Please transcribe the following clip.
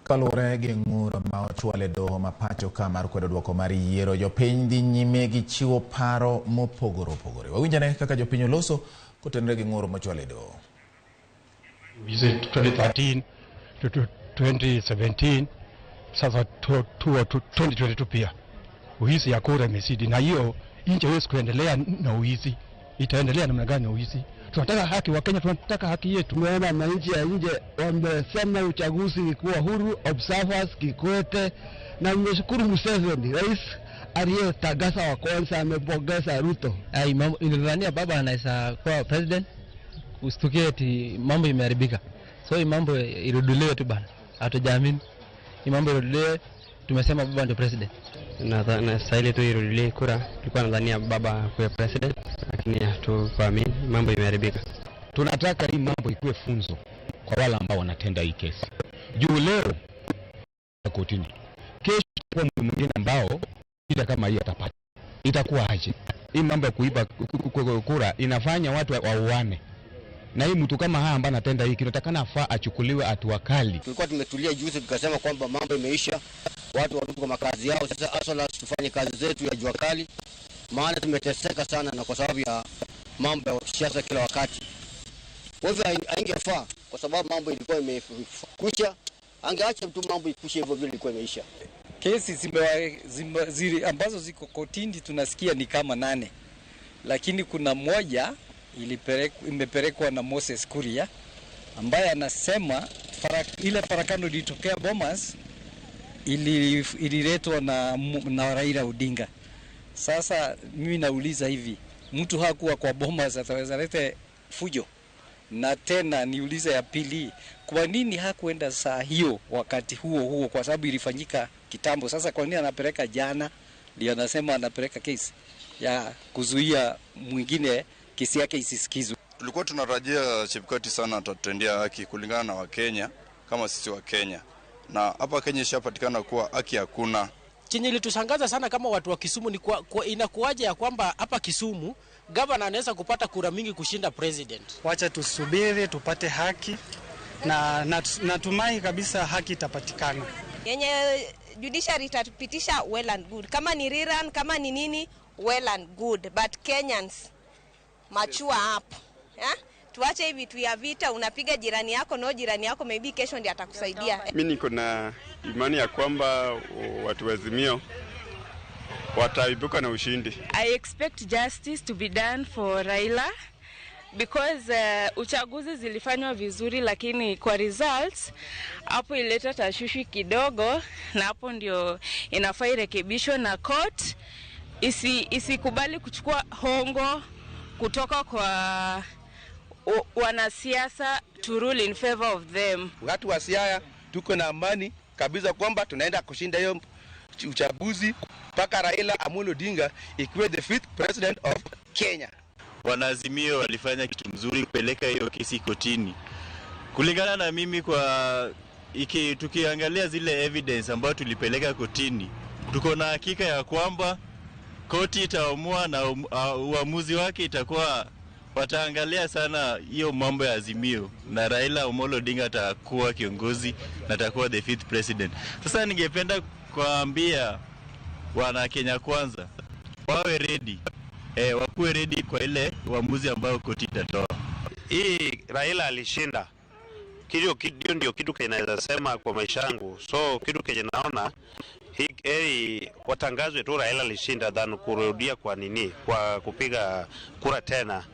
Kaluwore gi ng'ur ma ochwal e doho ma pacho ka mar kwedo duoko mar yiero, jopiny dhi nyime gi chiwo paro mopogore opogore. Wawinjane kaka jopiny oloso kotenore gi ng'ur mochwal e doho. Visit 2013 to 2017, sasa 2022 pia wizi ya kura imezidi, na hiyo nchi haiwezi kuendelea na wizi. Itaendelea namna gani na wizi? Tunataka haki wa Kenya, tunataka haki yetu. Tumeona wananchi ya nje wamesema uchaguzi ilikuwa huru, observers Kikwete, na nimeshukuru Museveni, rais aliyetangaza wa kwanza, amepongeza Ruto. Nilidhania baba anaweza kuwa president, ustukie eti mambo imeharibika. So hii mambo iruduliwe tu bana, hatujaamini. Hii mambo iruduliwe, tumesema baba ndio president. Na stahili tu irudulie kura. Tulikuwa nadhania baba kuwa president, lakini hatukuamini, mambo imeharibika. Tunataka hii mambo ikuwe funzo kwa wale ambao wanatenda hii kesi. Juu leo kotini, kesho kwa mtu mwingine ambao shida kama hii atapata, itakuwa aje? Hii mambo ya kuiba kura inafanya watu wauane. Na hii mtu kama haya ambaye anatenda hii kinatakana afaa achukuliwe hatua kali. Tulikuwa tumetulia juzi tukasema kwamba mambo imeisha, watu warudi kwa makazi yao. Sasa asola tufanye kazi zetu ya jua kali, maana tumeteseka sana na kwa sababu ya mambo ya siasa kila wakati. Kwa hivyo haingefaa, kwa sababu mambo ilikuwa imekwisha, angeacha tu mambo ikwishe hivyo vile ilikuwa imeisha. Kesi ambazo ziko kotini tunasikia ni kama 8, lakini kuna moja imepelekwa na Moses Kuria ambaye anasema ile farakano ilitokea Bomas ililetwa na Raila Odinga. Sasa mimi nauliza hivi, mtu hakuwa kwa Bomas ataweza lete fujo? Na tena niulize ya pili, kwa nini hakuenda saa hiyo wakati huo huo? Kwa sababu ilifanyika kitambo. Sasa kwa nini anapeleka jana? Ndio anasema anapeleka kesi ya kuzuia mwingine kesi yake isisikizwe. Tulikuwa tunatarajia Chebukati sana atatutendea haki kulingana na Wakenya kama sisi wa Kenya. Na hapa Kenya ishapatikana kuwa haki hakuna. Chenye ilitushangaza sana kama watu wa Kisumu ni inakuwaje ya kwamba hapa Kisumu governor anaweza kupata kura mingi kushinda president. Wacha tusubiri tupate haki na natumai kabisa haki itapatikana. Yenye judiciary itatupitisha well and good. Kama ni rerun, kama ni nini, well and good. But Kenyans, mature up. Tuache hivi vitu ya vita, unapiga jirani yako, no jirani yako maybe kesho ndiye atakusaidia. Mimi niko na imani ya kwamba watu wa Azimio wataibuka na ushindi. I expect justice to be done for Raila because uchaguzi zilifanywa vizuri, lakini kwa results hapo ileta tashwishi kidogo, na hapo ndio inafaa irekebishwe na court isikubali kuchukua hongo kutoka kwa wanasiasa to rule in favor of them. Watu wa Siaya tuko na amani kabisa kwamba tunaenda kushinda hiyo uchaguzi mpaka Raila Amolo Odinga ikiwe the 5th president of Kenya. Wanaazimio walifanya kitu mzuri kupeleka hiyo kesi kotini. Kulingana na mimi, kwa tukiangalia zile evidence ambayo tulipeleka kotini, tuko na hakika ya kwamba koti itaamua na uamuzi wake itakuwa wataangalia sana hiyo mambo ya Azimio, na Raila Amolo Odinga atakuwa kiongozi na atakuwa the 5th president. Sasa ningependa kuambia wana Kenya Kwanza wawe ready. Wakuwe ready kwa ile uamuzi ambao koti itatoa. Hii Raila alishinda. Hiyo ndio kitu kinaweza sema kwa maisha yangu. So kitu kenye naona hii watangazwe tu Raila alishinda than kurudia kwa nini? Kwa kupiga kura tena.